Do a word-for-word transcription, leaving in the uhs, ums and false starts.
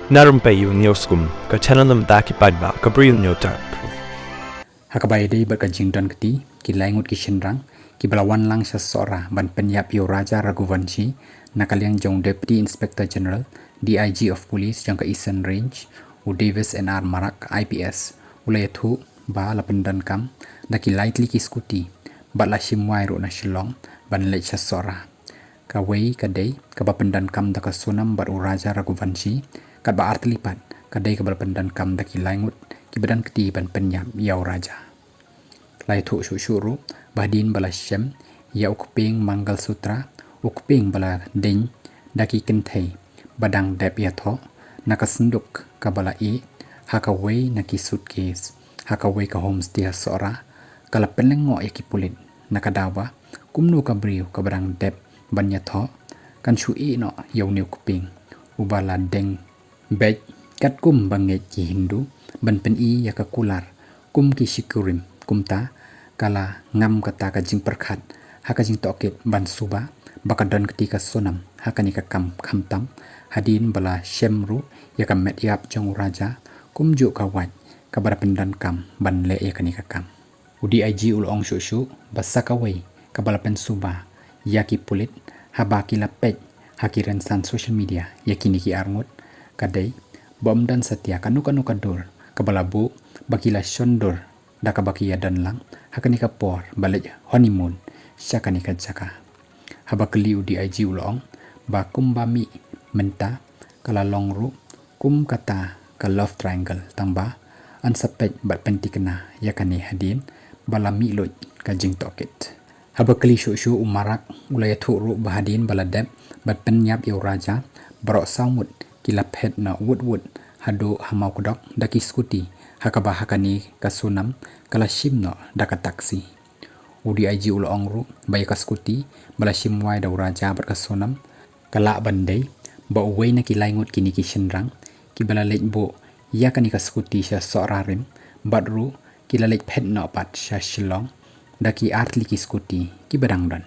Na Rympei U News Kum, ka channel na bynta ki paidbah ka Bri U News Terp. Ha kaba ïadei bad ka jingdon kti, ki lai ngut ki shynrang kiba la wan lang sha Sohra ban pynïap ïa u Raja Raghuvanshi, na ka liang jong u Deputy Inspector General, D I G of Police jong ka Eastern Range, u Davis N R Marak, I P S, u la ïathuh ba la pyndonkam da ki lai tylli ki scooty bad la shim wai ruh na Shillong ban leit sha Sohra. Kawei ka dei kaba pyndonkam da ka Sonam bad u Raja Raghuvanshi, katba ar tylli pat ka dei kaba la pyndonkam da ki lai ngut kiba don kti ban pynïap ïa u Raja. La ïathuh shuh shuh ruh ba hadien ba la shem ïa u kpieng Mangalsutra, u kpieng ba la deng da ki kynthei ba dang dep ïathoh, na ka synduk kaba la ïeh ha kawei na ki suitcase ha kawei ka homestay ha Sohra, ka la pynlyngngoh ïa ki pulit na ka daw ba kumno ka briew kaba dang dep ban ïathoh kan shu ïeh noh ïa une u kpieng uba la deng beit katkum ba ngeit ki Hindu ban pyni ïa ka kular kum ki shikurim. Kumta ka la ngam kata ka jingpyrkhat ha ka jingtohkit ban suba ba ka don kti ka Sonam ha kane ka kam, khamtam hadien ba la shem ruh ïa ka met ïap jong u Raja kumjuh ka wait kaba la pyndonkam ban leh ïa kane ka kam. U D I G u la ong shuh shuh ba sa kawei kaba la pynsuba ïa ki pulit haba ki la peit ha ki rynsan social media ïa kine ki ar ngut, ka dei ba ym don satia kano kano ka dur kaba la buh ba ki la shon dur da kaba ki ïadon lang ha kane ka por ba leit honeymoon sha kane ka jaka. Haba kylli u D I G u la ong ba kumba mih mynta ka la long ruh kum kata ka love triangle, tangba yn sa peit bad pynthikna ïa kane hadien ba la mih luid ka jingtohkit. Haba kylli shuh shuh u Marak u la ïathuh ruh ba hadien ba la dep bad pynïap ïa u Raja, baroh saw ngut ki la phet noh wut wut haduh ha Mawkdok da ki scooty, ha kaba ha kane ka Sonam ka la shim noh da ka taxi. U D I G u la ong ruh ba ïa ka scooty ba la shim wai da u Raja bad ka Sonam ka lah ban dei ba uwei na ki lai ngut kine ki shynrang kiba la leit buh ïa kane ka scooty sha Sohra rim, bad ruh ki la leit phet noh pat sha Shillong da ki ar tylli ki scooty kiba dang don.